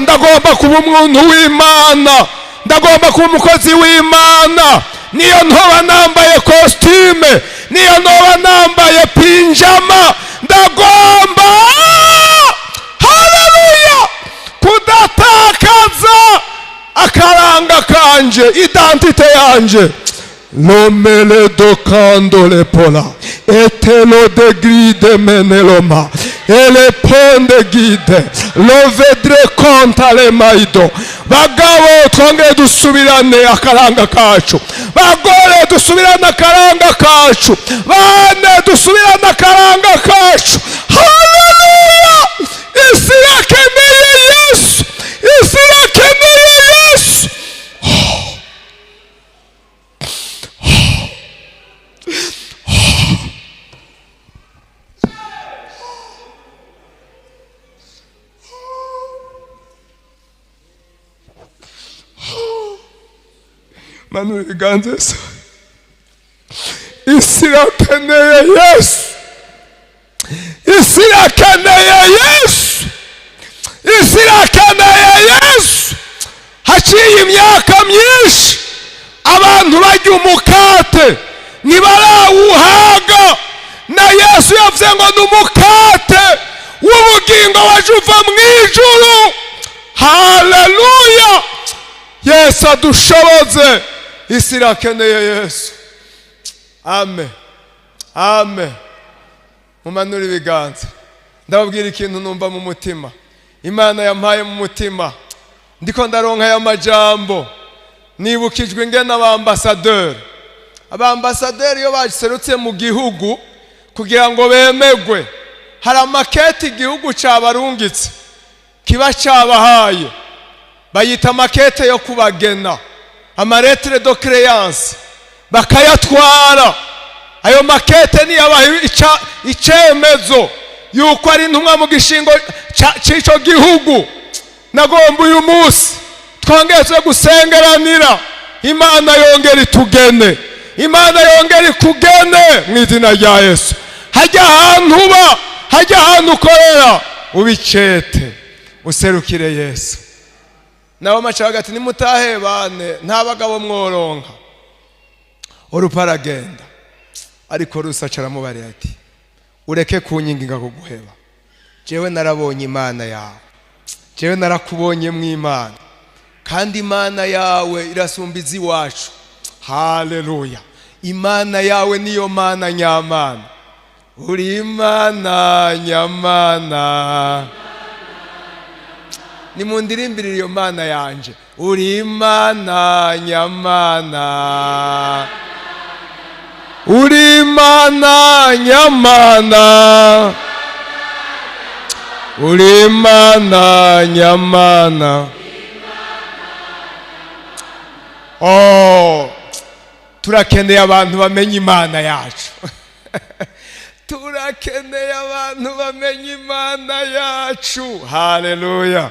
Ndagomba kuba umuntu w'Imana, ndagomba kuba umukozi w'Imana. Niyo ntoba nambaye costume, niyo ntoba nambaye pyjama, ndagomba, haleluya, kudatakaza akaranga kanje, identité yanje. Lomele do kando pola etelo de gride meneloma ele ponde guide lovedre konta le maido. Bagabo, twongere dusubirane akaranga kacu. Bagore, dusubirane akaranga kacu. Bane, dusubirane akaranga kacu. Haleluya! Isi irakeneye Yesu, isi irakeneye Yesu. Manura ibiganza. Yesu, isi irakeneye Yesu, isi irakeneye Yesu, isi irakeneye Yesu. Haciye imyaka myinshi abantu barya umukate, ntibarawuhaga. Na Yesu yavuze ngo ni umukate w'ubugingo waje uva mu ijuru. Haleluya! Yesu adushoboze. Isi irakeneye Yesu. Amen, amen. Mumanure ibiganza. Ndababwira ikintu numva mu mutima, Imana yampaye mu mutima. Ndiko ndaronka aya majambo, nibukijwe ingene abambasaderi iyo baserutse mu gihugu kugira ngo bemegwe, hari amakete igihugu cabarungitse kiba cabahaye, bayita amakete yo kubagena, ama lettres de créance, bakayatwara. Ayo makete niyabaha icemezo yuko ari intumwa mu gishingo c'ico gihugu. Nagomba uyu munsi twongeze gusengeranira, Imana yongera itugene, Imana yongera ikugene mu izina rya Yesu. Hajya ahantu uba, hajya ahantu ukorera, ubicete userukire Yesu. Nabo maca hagati nimutahe bane, nta bagabo mworonka. Orupa aragenda, ariko Rusi aca aramubariye ati: "Ureke kunyinginga kuguheba. Jewe narabonye Imana yawe, jewe narakubonye mu Imana, kandi Imana yawe irasumba iz'iwacu." Haleluya! Imana yawe niyo Mana nyamana. Uri Imana nyamana. Nimundirimbirire iyo Mana yanje. Uri Imana nyamana, uri Imana nyamana, uri Imana nyamana. Oh, turakeneye abantu bamenya Imana yacu, turakeneye abantu bamenya Imana yacu. Haleluya!